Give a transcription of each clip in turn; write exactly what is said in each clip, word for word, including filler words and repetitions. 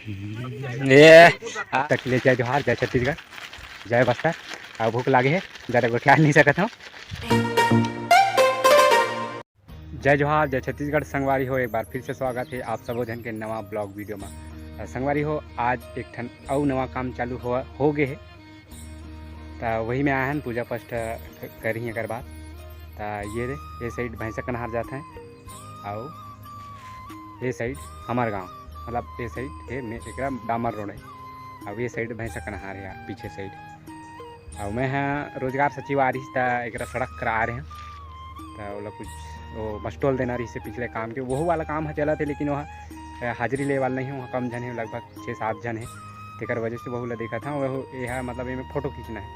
ये आप तक ले जय जोहार, जय छत्तीसगढ़, जय बस्तर। अब भूख लागे हे, ज़्यादा गोठिया नहीं सकत हूँ। जय जोहार, जय छत्तीसगढ़। संगवारी हो, एक बार फिर से स्वागत है आप सबो झन के नवा ब्लॉग वीडियो में। अ, संगवारी हो, आज एक ठन अउ नवा काम चालू हो, हो गे हे, त वही में आए हन, पूजा पाठ क-, करही एकर बाद। त ये रे, ये साइड भैंसा कनहार जात हैं, अउ ये साइड हमर गांव, मतलब ये साइड हे में एकरा डामर रोड है, अउ ये साइड भैंसा कनहार है यार, पीछे साइड। अउ मैं ह रोजगार सचिव आ रही त एकरा सड़क करा आ रहे हैं, त ओला कुछ वो मस्टोल देना रही से पिछले काम के, वहू वाला काम ह चलत हे, लेकिन वह अ, हाजिरी ले वाला नहीं है, वहाँ कम झन है, लगभग छः सात झन है, तेकर वजह से वहू ला देखत हूँ। वहू ये है, मतलब ये में फोटो खींचना है,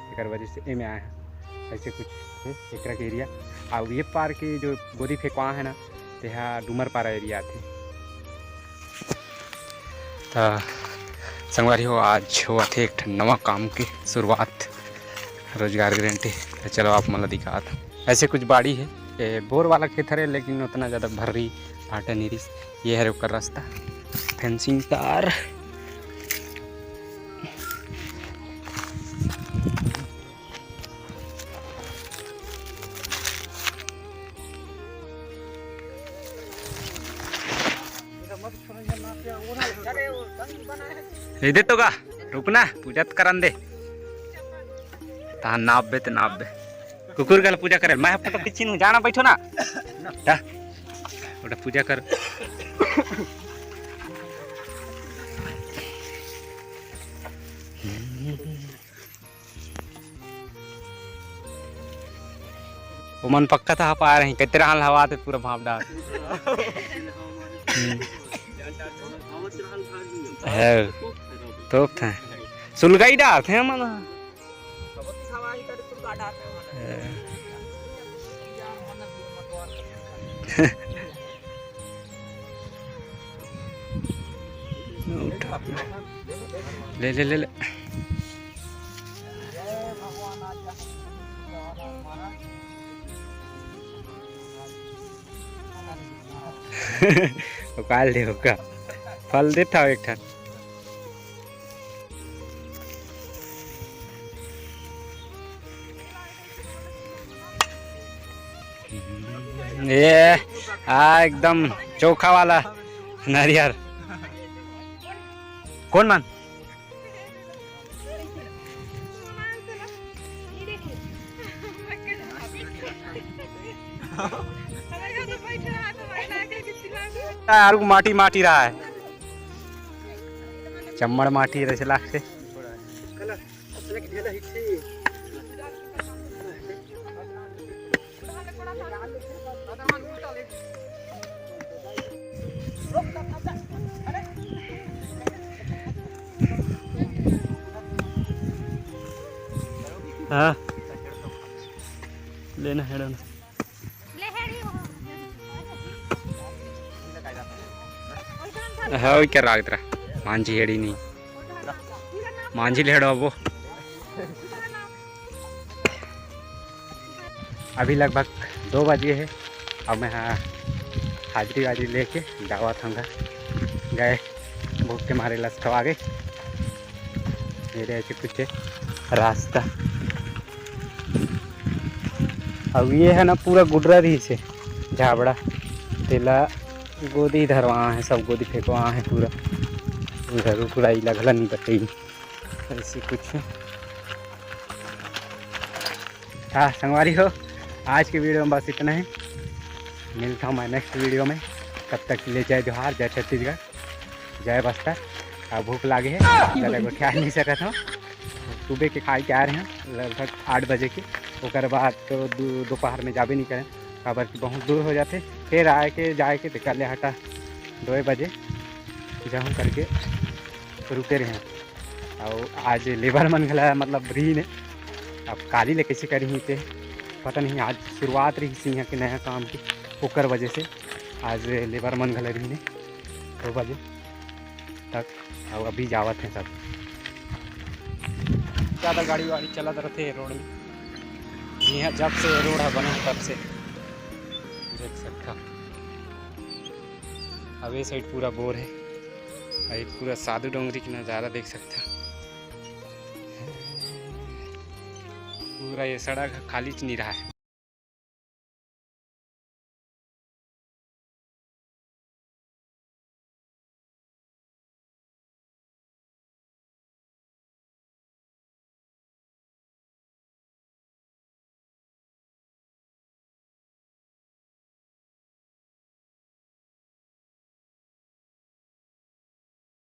तेकर वजह से ये में आए हैं। ऐसे कुछ है एकरा के एरिया। अउ ये पार के जो गोदी फेंकवा है ना, तेहा डूमरपारा एरिया आथे। त संगवारी हो, आज होवत हे एक ठन नवा काम के शुरुआत, रोजगार गारंटी। त चलो आप मन ला दिखात हूँ। ऐसे कुछ बाड़ी है, ये बोर वाला खेत हरे, लेकिन उतना ज़्यादा भर्री भाटा नहीं रिस। ये हरे ओकर रास्ता, फेंसिंग तार। इधर तो का रुकना, पूजा तो करन दे। तहां नाप बे ते नाप बे। कुकुर गल पूजा करे, मैं फोटो खींची नू, जाना बैठो ना। जा, ओटा पूजा कर। ओमन पक्का था पा रही, कितने हाल हवा थे पूरा भाप डाल। हम्म। है, तोप था। सुलगाई डालत हे हमन। उठा। ले, ले, ले, ले। उकाल दे ओका। फल देत हव एक ठन। ये आ एकदम चोखा वाला नारियर। कौन मन? यार, वो माटी माटी रहा है, चम्मड़ माटी रहे लागथे। हाँ, लेना है ना। हाँ, क्या राग तेरा मांझी हेड़ी नहीं, मांझी लेड़ो वो। अभी लगभग दो बजे हे, अब मैं हा हाजिरी वाजिरी लेके जावत हंव घर। गए भूख के मारे लसकवा गे। ये रहे ऐसे कुछ हे रास्ता। अब ये है ना पूरा गुडरा रही से झाबड़ा, तेला गोदी धरवा है, सब गोदी फेंकवा है पूरा। उधर पूरा इला घला नहीं बटे। ऐसे कुछ। हाँ संगवारी हो, आज के वीडियो में बस इतना ही। मिलता हूँ मैं नेक्स्ट वीडियो में। तब तक के लिए जय जोहार, जय छत्तीसगढ़, जय बस्तर। अब भूख लागे है, ज़्यादा गोठिया नहीं सकत हूँ। सुबह के खाए के आ रहे हैं लगभग आठ बजे के, ओकर बाद तो दो-, दोपहर में जाबे नहीं करें, काबर कि बहुत दूर हो जाते। फिर आए के जाए के तो कर ले हटा दो बजे जाऊँ करके रुके रहे। अउ आज लेबर मन घला मतलब रही ने, अब काली ले कैसे करही ते पता नहीं। आज शुरुआत रही से यहाँ के नया काम के, ओकर वजह से आज लेबर मन घला रही ने दो बजे तक। अउ अभी जावत हैं सब। ज़्यादा गाड़ी वाड़ी चलत रहते हैं रोड में। जी हाँ, जब से रोड है बने हैं तब से देख सकता। अब ये साइड पूरा बोर है। अउ ये पूरा साधु डोंगरी के नज़ारा देख सकथव। पूरा ये सड़क खालीच नइ रहय।